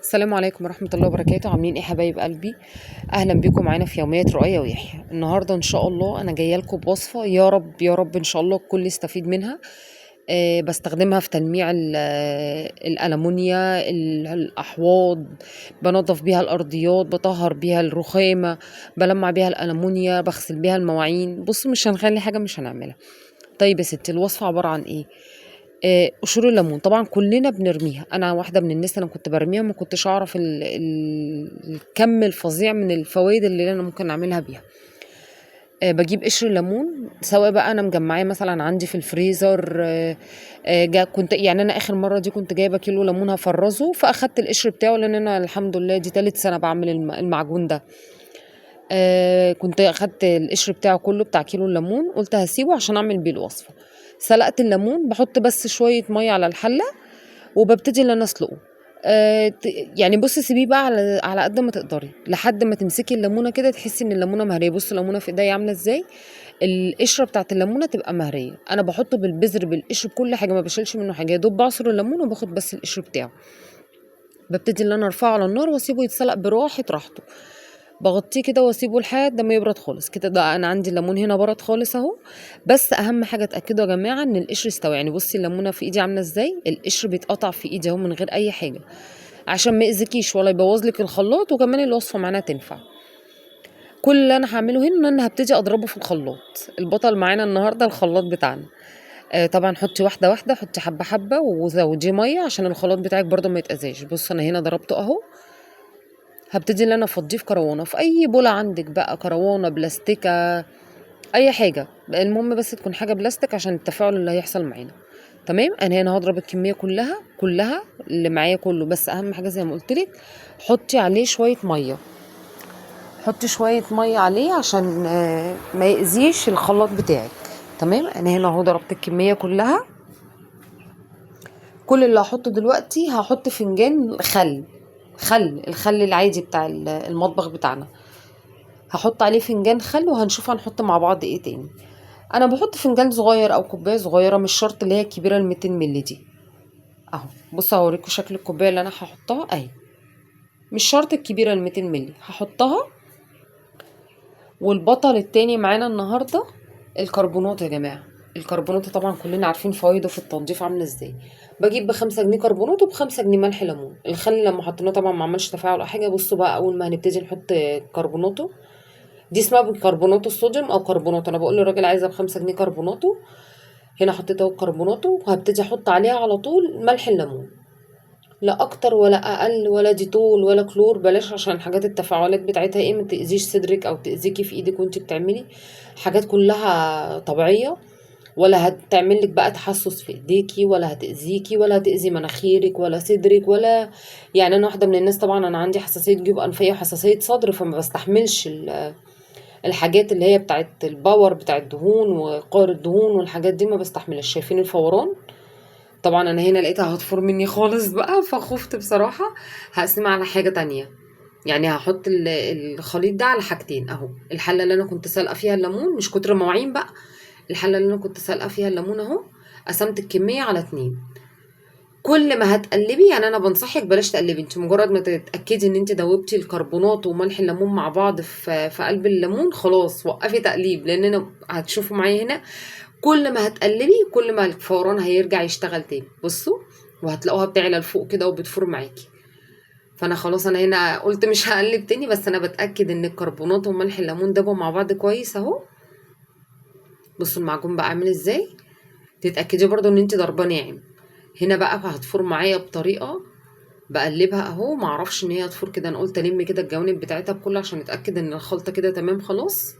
السلام عليكم ورحمة الله وبركاته. عاملين ايه حبايب قلبي؟ اهلا بيكم معانا في يوميات رؤية ويحيى. النهاردة ان شاء الله انا جاية لكم بوصفة، يا رب يا رب ان شاء الله الكل يستفيد منها. بستخدمها في تلميع الألمونيا، الأحواض، بنظف بيها الأرضيات، بطهر بيها الرخامة، بلمع بيها الألمونيا، بغسل بيها المواعين. بصوا مش هنخلي حاجة مش هنعملها. طيب يا ستي الوصفة عبارة عن ايه؟ قشور الليمون طبعا كلنا بنرميها، انا واحدة من الناس انا كنت برميها، ما كنتش اعرف الكم الفظيع من الفوائد اللي انا ممكن اعملها بيها. بجيب قشر الليمون، سواء بقى انا مجمعاه مثلا عندي في الفريزر، كنت يعني انا اخر مرة دي كنت جايبه كيلو ليمون هفرزه، فاخدت القشر بتاعه، لان انا الحمد لله دي تالت سنة بعمل المعجون ده. كنت اخدت القشر بتاعه كله بتاع كيلو الليمون، قلت هسيبه عشان اعمل بيه الوصفة. سلقت الليمون، بحط بس شوية مية على الحلة وببتدي ان انا اسلقه. يعني بصي سيبيه بقى على قد ما تقدري لحد ما تمسكي الليمونه كده تحسي ان الليمونه مهريه. بصي الليمونه في ايديا عامله ازاي، القشرة بتاعت الليمونه تبقى مهريه. انا بحطه بالبذر بالقشر بكل حاجة، ما بشيلش منه حاجة، يا دوب بعصر الليمون وباخد بس القشر بتاعه. ببتدي ان انا ارفعه على النار واسيبه يتسلق براحة راحته، بغطيه كده واسيبه لحد ما يبرد خالص كده. ده انا عندي الليمون هنا برد خالص اهو. بس اهم حاجة اتاكدوا يا جماعة ان القشر استوى. يعني بصي الليمونه في ايدي عامله ازاي، القشر بيتقطع في ايدي اهو من غير اي حاجة، عشان ما يأذيكيش ولا يبوظ لك الخلاط، وكمان الوصفة معناها تنفع. كل اللي انا هعمله هنا ان انا هبتدي اضربه في الخلاط. البطل معانا النهارده الخلاط بتاعنا. طبعا حطي واحدة واحدة، حطي حبه حبه وزوديه مية عشان الخلاط بتاعك برده ما يتأذاش. بصوا انا هنا ضربته اهو. هبتدي ان انا افضيه في كروانه، في اي بوله عندك بقى، كروانه بلاستيكه اي حاجة، المهم بس تكون حاجة بلاستيك عشان التفاعل اللي هيحصل معانا. تمام. انا هنا هضرب الكمية كلها اللي معايا كله، بس اهم حاجة زي ما قلت لك حطي عليه شوية مية، حطي شوية مية عليه عشان ما يأذيش الخلاط بتاعك. تمام. انا هنا اهو ضربت الكمية كلها. كل اللي هحطه دلوقتي هحط فنجان خل، الخل العادي بتاع المطبخ بتاعنا، هحط عليه فنجان خل، وهنشوف هنحط مع بعض ايه تاني. انا بحط فنجان صغير او كوباية صغيرة، مش شرط اللي هي الكبيرة ال 200 مللي دي. اهو بصوا هوريكم شكل الكوباية اللي انا هحطها اهي، مش شرط الكبيرة ال 200 مللي هحطها. والبطل التاني معانا النهارده الكربونات يا جماعة. الكربونات طبعا كلنا عارفين فوائده في التنظيف عامله ازاي. بجيب ب5 جنيه كربونات وب5 جنيه ملح ليمون. الخل لما حطيناه طبعا ما عملش تفاعل او حاجة. بصوا بقى اول ما هنبتدي نحط كربوناته، دي اسمها بيكربونات الصوديوم او كربونات، انا بقول للراجل عايزه ب5 جنيه كربوناته. هنا حطيت اهو كربوناته، وهبتدي احط عليها على طول ملح الليمون، لا اكتر ولا اقل، ولا ديتول ولا كلور، بلاش عشان حاجات التفاعلات بتاعتها ايه، ما تاذيش صدرك او تاذيكي في ايدك وانت بتعملي، حاجات كلها طبيعية، ولا هتعمل لك بقى تحسس في ايديكي، ولا هتاذيكي، ولا هتاذي مناخيرك ولا صدرك ولا يعني. انا واحدة من الناس طبعا انا عندي حساسية جيوب انفيه وحساسيه صدر، فما بستحملش الحاجات اللي هي بتاعت ال power بتاع الدهون وقار الدهون والحاجات دي، ما بستحملش. شايفين الفوران؟ طبعا انا هنا لقيتها هتفور مني خالص بقى، فخفت بصراحة. هقسمها على حاجة تانية، يعني هحط الخليط ده على حاجتين اهو. الحلة اللي انا كنت سالقه فيها الليمون، مش كتر مواعين بقى، الحلة اللي انا كنت سالقه فيها الليمون اهو، قسمت الكمية على 2. كل ما هتقلبي، يعني انا بنصحك بلاش تقلبي، انت مجرد ما تتاكدي ان انت دوبتي الكربونات وملح الليمون مع بعض في قلب الليمون، خلاص وقفي تقليب، لان انا هتشوفوا معايا هنا كل ما هتقلبي كل ما الفوران هيرجع يشتغل تاني. بصوا وهتلاقوها بتعلى لفوق كده وبتفور معاكي. فانا خلاص انا هنا قلت مش هقلب تاني، بس انا بتاكد ان الكربونات وملح الليمون دابوا مع بعض كويس اهو. بصوا المعجون بقى عامل ازاي، تتاكدي برضو ان انت ضرباه ناعم. هنا بقى هتفور معايا بطريقة بقلبها اهو، معرفش ان هي هتفور كده، انا قلت الم كده الجوانب بتاعتها بكله عشان اتاكد ان الخلطة كده تمام. خلاص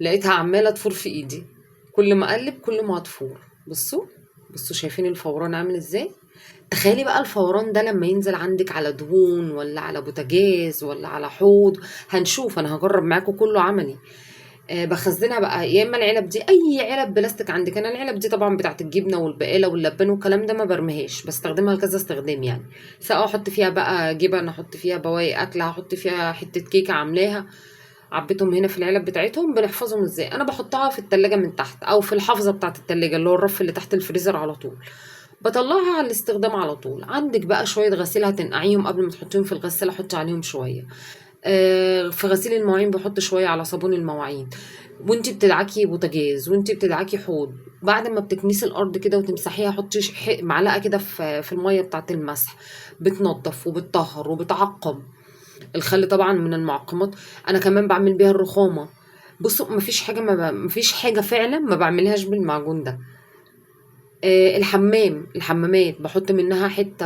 لقيتها عماله تفور في ايدي، كل ما اقلب كل ما هتفور. بصوا شايفين الفوران عامل ازاي؟ تخيلي بقى الفوران ده لما ينزل عندك على دهون ولا على بوتاجاز ولا على حوض. هنشوف، انا هجرب معاكم كله عملي. بخزنها بقى، يا اما العلب دي، اي علب بلاستيك عندك. انا العلب دي طبعا بتاعت الجبنة والبقاله واللبان والكلام ده ما برميهاش، بستخدمها لكذا استخدام يعني، سواء احط فيها بقى جبن، احط فيها بواقي اكل، هحط فيها حتة كيكة عاملاها، عبيتهم هنا في العلب بتاعتهم. بنحفظهم ازاي؟ انا بحطها في التلاجة من تحت، او في الحافظة بتاعت التلاجة اللي هو الرف اللي تحت الفريزر على طول. بطلعها على الاستخدام على طول. عندك بقى شوية غسيل هتنقعيهم قبل ما تحطيهم في الغسالة، حطي عليهم شوية. في غسيل المواعين بحط شوية على صابون المواعين. وانتي بتدعكي بوتاجاز، وانتي بتدعكي حوض، بعد ما بتكنسي الارض كده وتمسحيها حطي معلقه كده في المية بتاعه المسح، بتنظف وبتطهر وبتعقم. الخل طبعا من المعقمات، انا كمان بعمل بيها الرخامه. بصوا مفيش حاجة مفيش حاجة فعلا ما بعملهاش بالمعجون ده. الحمامات بحط منها حتة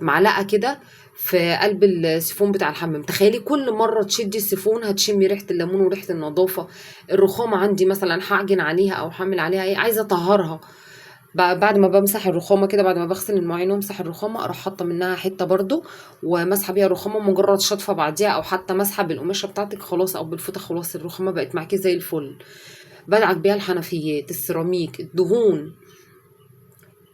معلقه كده في قلب السيفون بتاع الحمام. تخيلي كل مرة تشدي السيفون هتشمي ريحه الليمون وريحه النظافة. الرخامه عندي مثلا هعجن عليها او هعمل عليها ايه، عايزه اطهرها، بعد ما بمسح الرخامه كده، بعد ما بغسل المواعين وامسح الرخامه، اروح حاطه منها حتة برده ومسحه بيها الرخامه، مجرد شطفه بعديها او حتى مسحه بالقماشه بتاعتك خلاص، او بالفوطه خلاص، الرخامه بقت معاكي زي الفل. بدعك بيها الحنفيات، السيراميك، الدهون،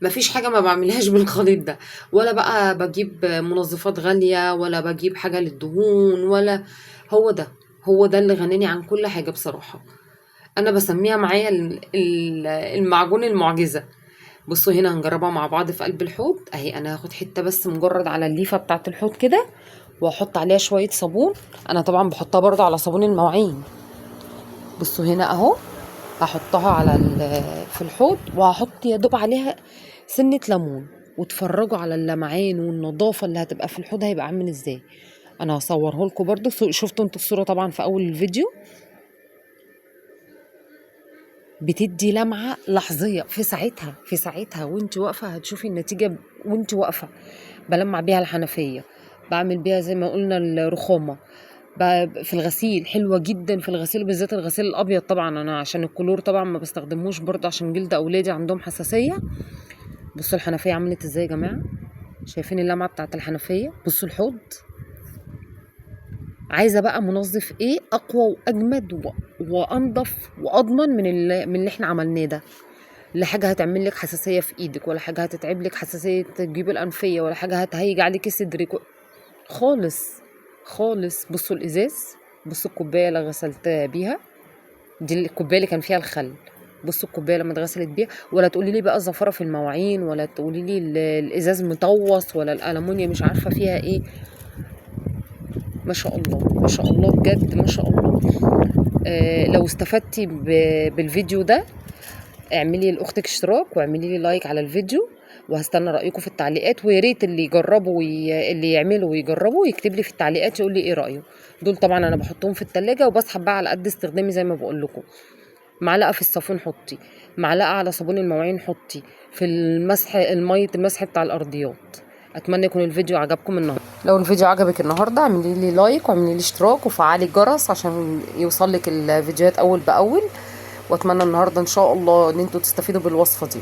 مفيش حاجة ما بعملهاش بالخليط ده. ولا بقى بجيب منظفات غالية، ولا بجيب حاجة للدهون، ولا هو ده، هو ده اللي غناني عن كل حاجة بصراحة. أنا بسميها معايا المعجون المعجزة. بصوا هنا هنجربها مع بعض في قلب الحوض اهي. انا هاخد حتة بس مجرد على الليفة بتاعت الحوض كده، واحط عليها شوية صابون. انا طبعا بحطها برضه على صابون المواعين. بصوا هنا اهو، هحطها على في الحوض، وهحط يا دوب عليها سنة ليمون، واتفرجوا على اللمعان والنظافة اللي هتبقى في الحوض هيبقى عامل ازاي. انا هصوره لكم برضو، شفتوا انتوا الصورة طبعا في اول الفيديو. بتدي لمعة لحظية في ساعتها، في ساعتها وانت واقفة هتشوفي النتيجة وانت واقفة. بلمع بيها الحنفية، بعمل بيها زي ما قلنا الرخامة، في الغسيل حلوة جدا في الغسيل، بالذات الغسيل الأبيض. طبعا أنا عشان الكلور طبعا ما بستخدمهوش برضه عشان جلد أولادي عندهم حساسية. بصوا الحنفية عملت ازاي يا جماعة، شايفين اللمعة بتاعت الحنفية؟ بصوا الحوض. عايزة بقى منظف ايه أقوى وأجمد وأنظف وأضمن من اللي احنا عملناه ده. لا حاجة هتعمل لك حساسية في ايدك، ولا حاجة هتتعب لك حساسية الجيوب الأنفية، ولا حاجة هتهيج عليكي صدرك خالص خالص. بصوا الإزاز، بصوا الكوباية اللي غسلتها بيها، دي الكوباية اللي كان فيها الخل. بصوا الكوباية لما اتغسلت بيها، ولا تقولي لي بقى زفرة في المواعين، ولا تقولي لي الإزاز مطوص، ولا الألمونيا مش عارفة فيها ايه. ما شاء الله ما شاء الله بجد ما شاء الله. لو استفدتي بالفيديو ده اعملي لاختك اشتراك، واعملي لي like على الفيديو، وهستنى رايكم في التعليقات. ويا ريت اللي يجربوا اللي يعملوا ويجربوا يكتب لي في التعليقات يقول لي ايه رايه. دول طبعا انا بحطهم في التلاجة وبسحب بقى على قد استخدامي زي ما بقول لكم. معلقه في الصابون حطي، معلقه على صابون المواعين حطي، في المسح المية المسح بتاع الارضيات. اتمنى يكون الفيديو عجبكم النهارده. لو الفيديو عجبك النهارده اعملي لي like واعملي لي اشتراك وفعلي الجرس عشان يوصل لك الفيديوهات اول باول. واتمنى النهارده ان شاء الله ان انتوا تستفيدوا بالوصفه دي.